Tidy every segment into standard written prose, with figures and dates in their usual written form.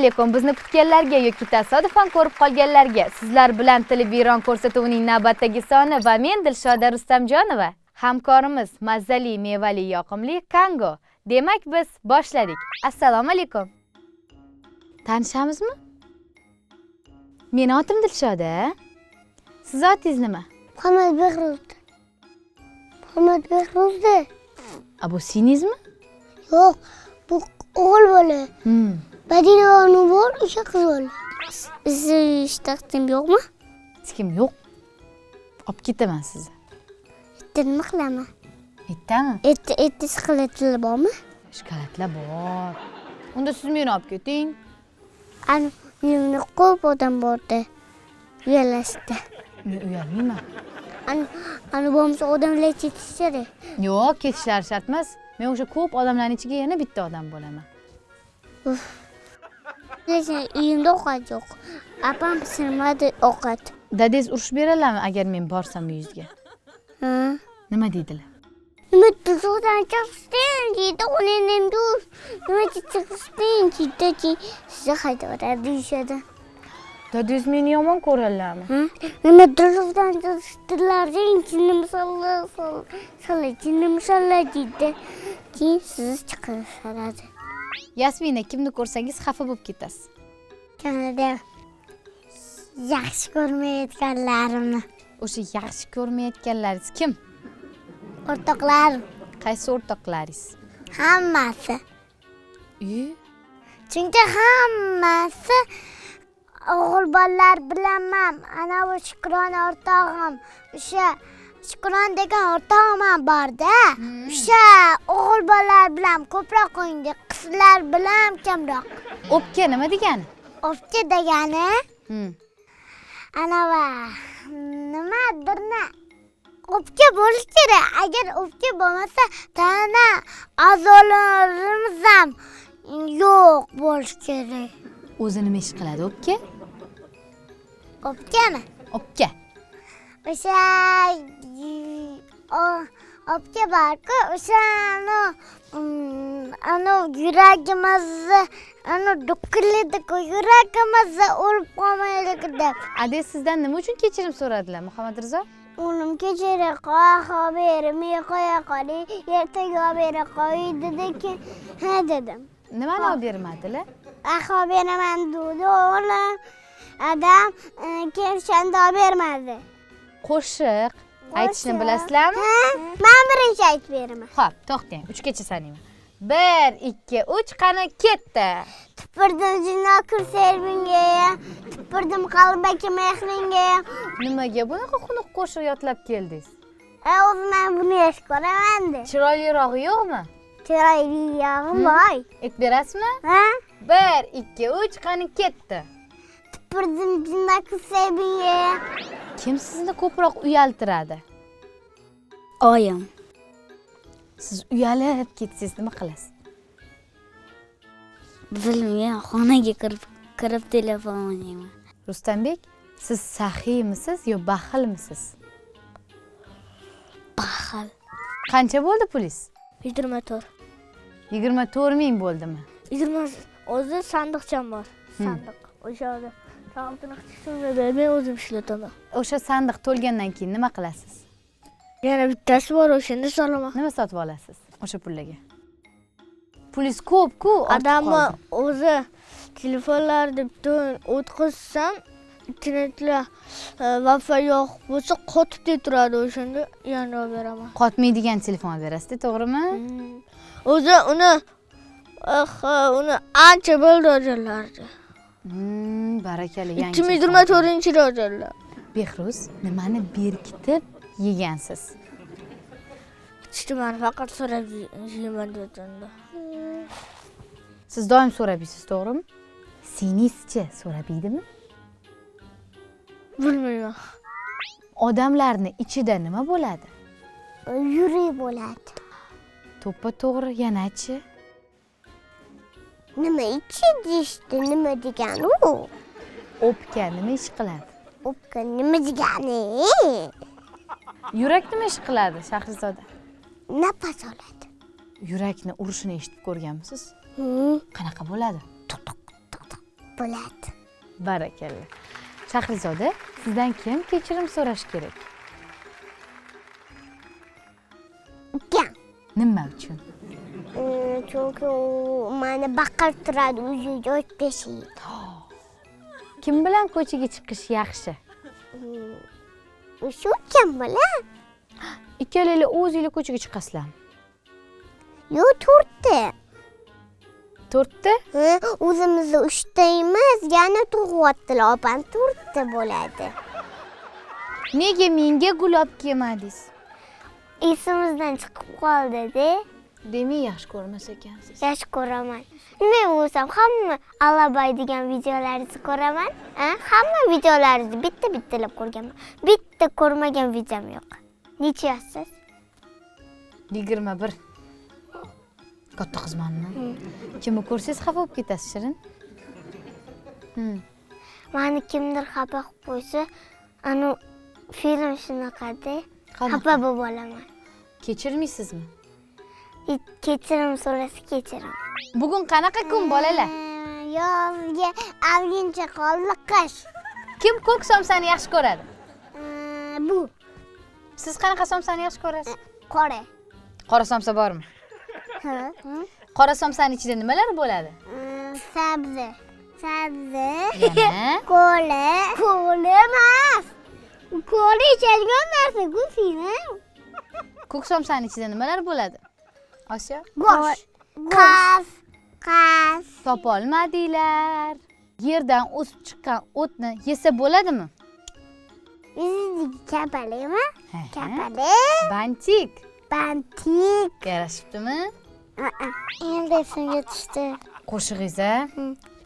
Alaykum bizni kutganlarga yoki tasodifan ko'rib qolganlarga. Sizlar bilan Televizor ko'rsatuvining navbatdagi soni va men, Dilshoda Rustamjonova. Hamkorimiz mazali, mevali, yoqimli Kango. Demak, biz boshladik. Assalomu alaykum. Tanishamizmi? Meni otim Dilshoda. Siz otingiz nima? Muhammad Behruz. Muhammad Behruzda. A, bu singlingizmi? Yo'q, bu o'g'il bola. Madina bor, o'sha qiz bola. Sizni taqdim yo'qmi? Hech kim yo'q. Olib ketaman sizni. Erta nima qilaman? Ertami? Erta, erta shokoladlar bormi? Shokoladlar bor. Unda siz meni olib keting. Ani meni ko'p odam bordi. Uyalashdi. Men uyalmayman. Ani ani bo'lmasa odamlar ketishadi. Yo'q, ketishlari shart emas. Men o'sha ko'p odamlarning ichiga yana bitta odam bo'laman. Lekin uyimda ovqat yo'q. Opam pishirmadi ovqat. Dadangiz urushib beradilarmi agar men borsam uyingizga? Ha. Nima deydilar? Nima tuzukdan chiqishding deydi, o'g'lim dur. Nima chiqishding deydi, sizni haydaveradi deyishadi. Dadangiz meni yomon ko'radilarmi? Nima tuzukdan chiqishdilar, jinni salla salla, jinni salla deydi. Keyin sizni chiqarishadi. Yasmina, kimni ko'rsangiz xafa bo'lib ketasiz? Kanada yaxshi ko'rmayotganlarimni. O'sha yaxshi ko'rmayotganlaringiz kim? O'rtoqlarim. Qaysi o'rtoqlaringiz? Hammasi. Uy? Chunki hammasi o'g'il bolalar bilanman. Ana bu Shukron o'rtog'im, o'sha Shukron degan o'rtog'im ham borda. O'sha o'g'il bolalar bilan ko'proq o'ynaydi, qizlar bilan kamroq. O'pka nima degani? O'pka degani anavi nimadirni o'pka bo'lishi kerak. Agar o'pka bo'lmasa, tana a'zolarimiz ham yo'q bo'lishi kerak. O'zi nima ish qiladi o'pka? O'pkami? O'pka. O'sha o'pka bor-ku, o'shani anu yuragimizni anu duqillaydi-ku, yuragimizni o'lib qolmaylik deb. Adang sizdan nima uchun kechirim so'radilar, Muhammad Rizo? O'g'lim, kechira qo'y, bermay qo'ya qoling, ertaga olib bera qo'y dedi, ha dedim. Nimani olib bermadilar? Aho beraman dedi o'g'lim. Adam kelishanda olib bermadi. Qo'shiq aytishni Qo'shiq. bilasizlarmi? Ha? Men birinchi aytib beraman. Xo'p, to'xtang, 3 gacha sanayman. 1 2 3, qani ketdi. Tupurdim jinni servinga, tupurdim qalbaki mehringga. Nimaga bunaqa xunuk qo'shiq yodlab keldingiz? O'zim men buni yaxshi ko'raman-da. Chiroylirog'i yo'qmi? Chiroyli yog'i voy. Aytib berasizmi? Ha? 1 2 3, qani ketdi. Tupurdim jinni servinga. Kim sizni ko'proq uyaltiradi? Oyim. Siz uyalib ketsangiz nima qilasiz? Bilmayman, xonaga kirib telefon o'ynayman. Rustambek, siz saxiymisiz yo baxilmisiz? Baxil. Qancha bo'ldi pulingiz? 24. 24 ming bo'ldimi? 20 o'zi sandiqcham bor. Sandiq. O'sha oltini hech bermay o'zim ishlataman. O'sha sandiq to'lgandan keyin nima qilasiz? Yana bittasi bor, o'shanda solaman. Nima sotib olasiz o'sha pullarga? Pulingiz ko'p-ku, ortib Odamni qoldi. o'zi telefonlarda butun o'tkazsam, internetlar Wi-Fi yo'q bo'lsa qotib turadi, o'shanda yana olib beraman. Qotmaydigan telefon olib berasiz, to'g'rimi? O'zi uni uni ancha bo'ldi olganlardi. Barakalla, yangi 2024-yil olganlar. Behruz, nimani berkitib yegansiz? Hech nimani, faqat so'rab yeyman dedim. Siz doim so'rab yeysiz, to'g'rimi? Singlingizchi so'rab yeydimi? Bilmayman. Odamlarni ichida nima bo'ladi? Yurak bo'ladi. To'ppa to'g'ri, yanachi? Nima ichi deyishdi, nima degani u? O'pka nima ish qiladi? O'pka nima degani? Yurak nima ish qiladi, Shahrizoda? Nafas oladi. Yurakni urishini eshitib ko'rganmisiz? Qanaqa bo'ladi? Tuq tuq tuq tuq. Bo'ladi. Barakalla. Shahrizoda, sizdan kim kechirim so'rash kerak? Ukam. Nima uchun? Chunki u meni baqirtiradi, o'ziga ochib tashlaydi. Kim bilan ko'chaga chiqish yaxshi? O'sha ukam bilan. Ikkalanglar o'zinglar ko'chaga chiqasizlarmi? Yo'q, to'rtta. To'rtta? Ha, o'zimizni uchta emas, yana tug'yaptilar opam, to'rtta bo'ladi. Nega menga gul olib kelmadingiz? Esimizdan chiqib qoldi-da. Demak, yaxshi ko'rmas ekansiz. Yaxshi ko'raman. Nima bo'lsam, hamma Alabay degan videolaringizni ko'raman. Hamma videolaringizni bitta-bittalab ko'rganman. Bitta ko'rmagan videom yo'q. Necha yoshsiz? 21. Katta qizmanmi? Kimni ko'rsangiz xafa bo'lib ketasiz, Shirin? Mani kimdir xafa qilib qo'ysa, anu film shunaqada xafa bo'lib olaman. Kechirmaysizmi? Kechirim so'rasa kechirim. Bugun qanaqa kun bolalar? Yozga avgincha qoldi qish. Kim ko'k somsani yaxshi ko'radi? Bu. Siz qanaqa somsani yaxshi ko'rasiz? Qora. Qora somsa bormi? Ha. Qora somsani ichida nimalar bo'ladi? Sabzi. Sabzi. Yana? Kola. Kola emas. Kola ichadigan narsa ku film. Ko'k somsani ichida nimalar bo'ladi? Osiyo? Go'sht. Qaz. Qaz. Topolmadinglar. Yerdan o'sib chiqqan o'tni yesa bo'ladimi? Bizdagi kapalakmi? Kapalak. Bantik. Bantik. Yarashibdimi? Endi esimga tushdi. Qo'shig'ingiz a?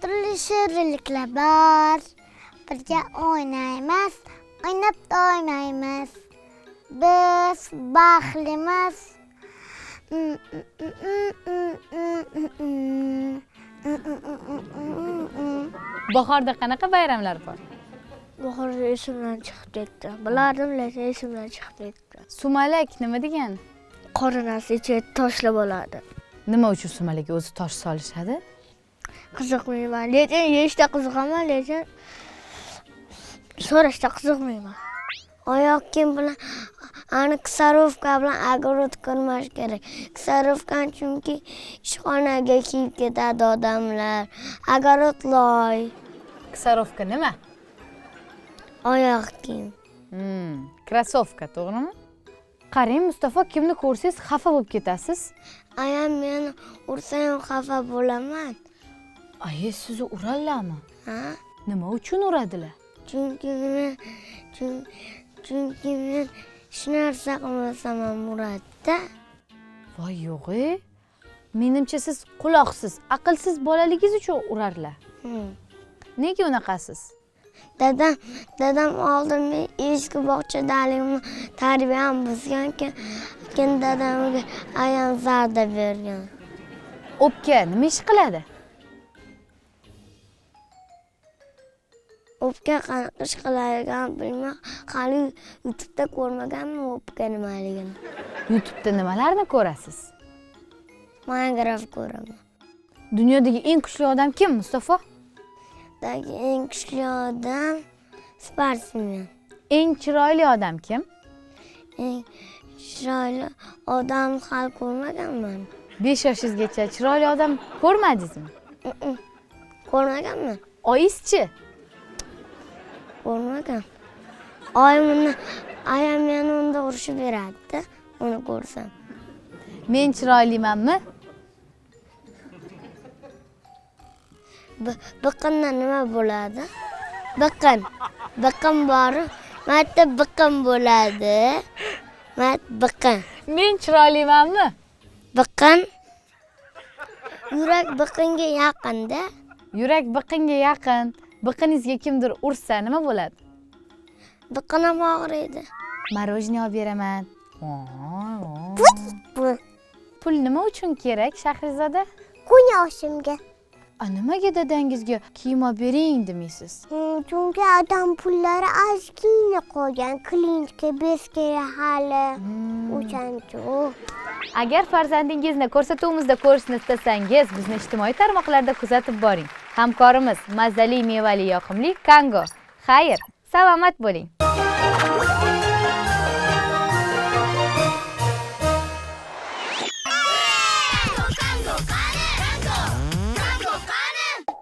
Turli shirinliklar bor. Birga o'ynaymiz, o'ynab to'ymaymiz. Biz baxtlimiz. Bahorda qanaqa bayramlar bor? Bahorda esimdan chiqib ketdi. Bilardim, lekin esimdan chiqib ketdi. Sumalak nima degani? Qora narsa ichiga toshlab oladi. Nima uchun sumalakka o'zi tosh solishadi? Qiziqmayman, lekin yeyishda qiziqaman, lekin so'rashda qiziqmayman. Oyoq kiyim bilan ani ksarovka bilan огород ko'rmash kerak. Ksarovkani chunki ishxonaga kiyib ketadi odamlar. Огород loy. Ksarovka nima? Oyoq kiyim. Krossovka, to'g'rimi? Qarang, Mustafa, kimni ko'rsangiz xafa bo'lib ketasiz. Ayam meni ursa ham xafa bo'laman. Ay, sizni uradilarmi? Ha? Nima uchun uradilar? Chunki men hech narsa qilmasam ham uradi-da. Voy, yo'q-e. Menimcha siz quloqsiz, aqlsiz bolaligingiz uchun urarlar. Nega unaqasiz? Dadam oldin men eski bog'chadaligimni tarbiyam buzgan, keyin dadamga ayam zarda bergan. O'pka nima ish qiladi? O'pka qanaqa ish qiladigan bilmay, hali YouTube'da ko'rmaganman o'pka nimaligini. YouTube'da nimalarni ko'rasiz? Minecraft ko'raman. Dunyodagi eng kuchli odam kim, Mustafa? Dunyodagi eng kuchli odam sportsmen. Eng chiroyli odam kim? Eng chiroyli odam hali ko'rmaganman. 5 yoshingizgacha chiroyli odam ko'rmadingizmi? Ko'rmaganman. Oyizchi? Ko'rmagan. Ayam meni unda urishib beradi-da, uni ko'rsam. Men chiroylimanmi? Biqindan nima bo'ladi? Biqin. Biqin bor, marta biqin bo'ladi. Mart biqin. Men chiroylimanmi? Biqin. Yurak biqinga yaqin-da. Yurak biqinga yaqin. Biqiningizga kimdir ursa nima bo'ladi? Biqinim og'riydi. Morojniy olib beraman. Pul nima uchun kerak, Shahrizoda? Ko'nya oshimga. Nimaga dadangizga kiyim olib bering demaysiz? Chunki adam pullari ozgina qolgan, klinchka beska hali. O'shancha. Agar farzandingizni ko'rsatuvimizda ko'rishni istasangiz, bizni ijtimoiy tarmoqlarda kuzatib boring. Hamkorimiz mazali mevali yoqimli Kango. Xayr, salomat bo'ling.